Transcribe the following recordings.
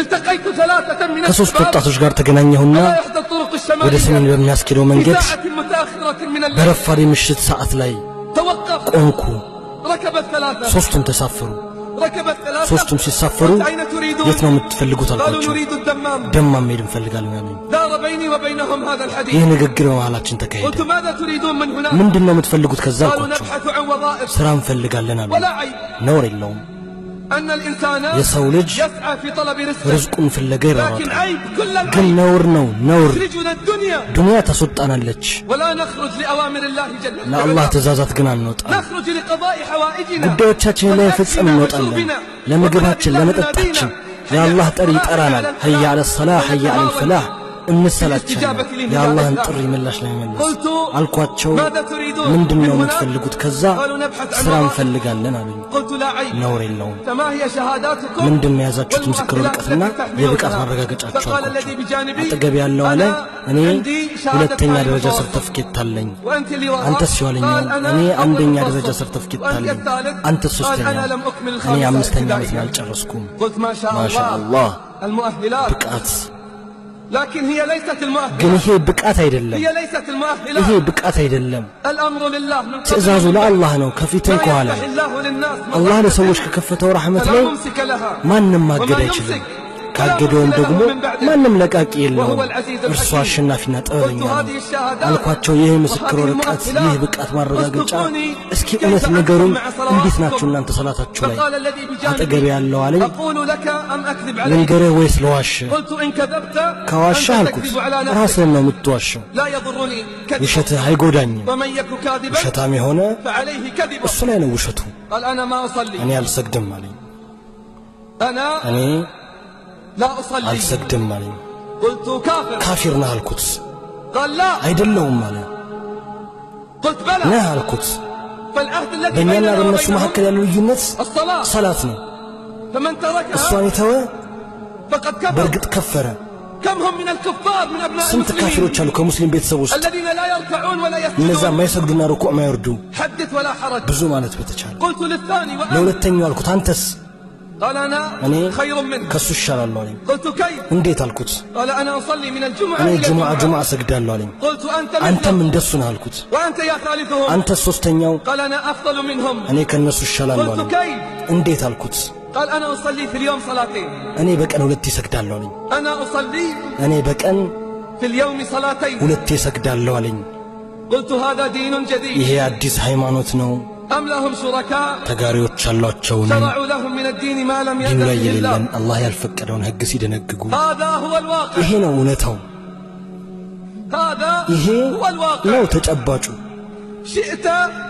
التقيت ثلاثة من ከሦስት الشباب ወጣቶች ጋር ተገናኘሁና على إحدى الطرق ወደ ሰሜን الشمالية በሚያስኬደው في መንገድ ساعة متأخرة من الليل. በረፋድ የምሽት ሰዓት ላይ توقف. ቆምኩ። ركب الثلاثة. ሦስቱም ተሳፈሩ። ركب الثلاثة. ሦስቱም ሲሳፈሩ قلت أين تريدون؟ የት ነው የምትፈልጉት قالوا አልኳቸው። نريد الدمام. ደማም መሄድ እንፈልጋለን አሉኝ። دار بيني وبينهم هذا الحديث. ይህ ንግግር በመሃላችን ተካሄደ። قلت ماذا تريدون من هناك؟ ምንድን ነው የምትፈልጉት ከዛ قالوا አልኳቸው። نبحث عن وظائف. ስራ እንፈልጋለን አሉ። ولا عيب ነውር የለውም። أن الإنسان የሰው ልጅ يسعى في طلب رزقه، ርዝቁን ፍለጋ لكن ይሯሯጣል። عيب كل ግን العيب ነውር ነው ነውር። تخرجنا الدنيا ዱንያ ታስወጣናለች። ولا نخرج لأوامر الله جل ለአላህ وعلا. ትእዛዛት ግን አንወጣም። نخرج لقضاء حوائجنا ጉዳዮቻችንን ለመፈጸም ولأكلنا እንወጣለን። وشربنا ለምግባችን፣ ومن الله ለመጠጣችን። ينادينا የአላህ حي ጠሪ على ይጠራናል። الصلاة حي على الصلاة حي على ونتهاون الفلاح። እንሰላቻለን بالاستجابة لنداء የአላህን الله. ጥሪ ምላሽ ለመመለስ። قلت አልኳቸው ماذا تريدون ምንድን من ነው هناك؟ የምትፈልጉት? ከዛ قالوا نبحث عن ስራ وظائف. እንፈልጋለን አሉኝ። قلت لا عيب. ነውር የለውም። فما هي شهاداتكم ምንድን ነው የያዛችሁት ምስክር والمؤهلات ወረቀትና التي የብቃት تحملونها؟ ማረጋገጫችሁ فقال አልኳቸው። الذي بجانبي አጠገብ ያለው አለ أنا እኔ عندي شهادة ሁለተኛ ثاني ደረጃ متوسط. ሰርተፍኬት አለኝ። وأنت اللي وراء؟ አንተስ የኋለኛው? قال أنا እኔ أول አንደኛ متوسط. ደረጃ ሰርተፍኬት وأنت አለኝ። الثالث؟ አንተስ قال ሶስተኛው? أنا لم أكمل እኔ الخامسة አምስተኛ ዓመት ابتدائية. አልጨረስኩም። قلت ما شاء ما شاء الله الله المؤهلات. ብቃት። لكن هي ليست ግን المؤهلات. ይሄ ብቃት አይደለም። هي ليست ይሄ المؤهلات. ብቃት አይደለም። الأمر لله من قبل ትእዛዙ ለአላህ ነው፣ ከፊትም ما ከኋላ። يفتح الله للناس من አላህ رحمته ለሰዎች ከከፈተው ረሕመት فلا ላይ ممسك لها ማንም ማገድ وما አይችልም። يمسك فلا ካገደውም مرسل له ደግሞ من بعده ማንም ለቃቂ وهو የለውም። العزيز እርሱ الحكيم. አሸናፊና ጥበበኛ قلت ነው። هذه الشهادات አልኳቸው ይህ ምስክር وهذه ወረቀት፣ ይህ المؤهلات ብቃት ማረጋገጫ፣ اصدقوني እስኪ كيف እውነት أنتم ንገሩኝ፣ مع እንዴት ናችሁ صلواتكم؟ እናንተ ሰላታችሁ ላይ? فقال الذي አጠገብ بجانبي ያለው አለኝ أقول لك أم أكذب عليك؟ ልንገርህ ወይስ ልዋሽ? قلت إن كذبت ከዋሻ أنت አልኩት تكذب على نفسك. ራስህን ነው የምትዋሸው። لا يضرني كذبك، ውሸትህ አይጎዳኝም። ومن يك كاذبا ውሸታም የሆነ فعليه كذبه. እሱ ላይ ነው ውሸቱ። قال أنا ما أصلي. እኔ አልሰግድም አለኝ። أنا እኔ لا أصلي. አልሰግድም አለኝ። قلت كافر. ካፊር ነህ አልኩት። قال لا. አይደለሁም አለ። قلت بلى. ነህ አልኩት። فالعهد الذي በእኛና بيننا በእነሱ وبينهم መካከል ያለው ልዩነት الصلاة. ሰላት ነው። فمن تركها እሷን የተወ فقد كفر. በእርግጥ ከፈረ። كم هم من الكفار من أبناء ስንት المسلمين ካፊሮች አሉ ከሙስሊም ቤተሰብ ውስጥ الذين لا يركعون ولا እነዛ يسجدون. የማይሰግዱና ሩኩዕ ማይወርዱ حدث ولا حرج. ብዙ ማለት በተቻለ። قلت للثاني وأنت؟ ለሁለተኛው አልኩት አንተስ? قال أنا እኔ خير منه. ከሱ እሻላለሁ አለኝ። قلت كيف؟ እንዴት አልኩት። قال أنا أصلي من الجمعة እኔ إلى ጁሙዓ الجمعة. ጁሙዓ እሰግዳለሁ አለኝ። قلت أنت አንተም مثله. እንደሱ ነህ አልኩት። وأنت يا ثالثهم؟ አንተስ ሶስተኛው? قال أنا أفضل منهم. እኔ ከእነሱ እሻላለሁ قلت አለኝ። كيف؟ እንዴት አልኩት። قال أنا أصلي في اليوم صلاتين. እኔ በቀን ሁለቴ እሰግዳለሁ አለኝ። أنا أصلي እኔ በቀን في اليوم صلاتين. ሁለቴ እሰግዳለሁ አለኝ። قلت هذا دين جديد ይሄ አዲስ ሃይማኖት ነው። أم لهم شركاء ተጋሪዎች አሏቸውን? شرعوا لهم من الدين ما لم ዲኑ يأذن ላይ به የሌለን الله. አላህ ያልፈቀደውን ሕግ ሲደነግጉ هذا هو الواقع. ይሄ ነው እውነታው። هذا ይሄ هو الواقع. ነው ተጨባጩ። شئت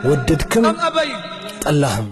ወደድክም أم أبيت. ጠላህም።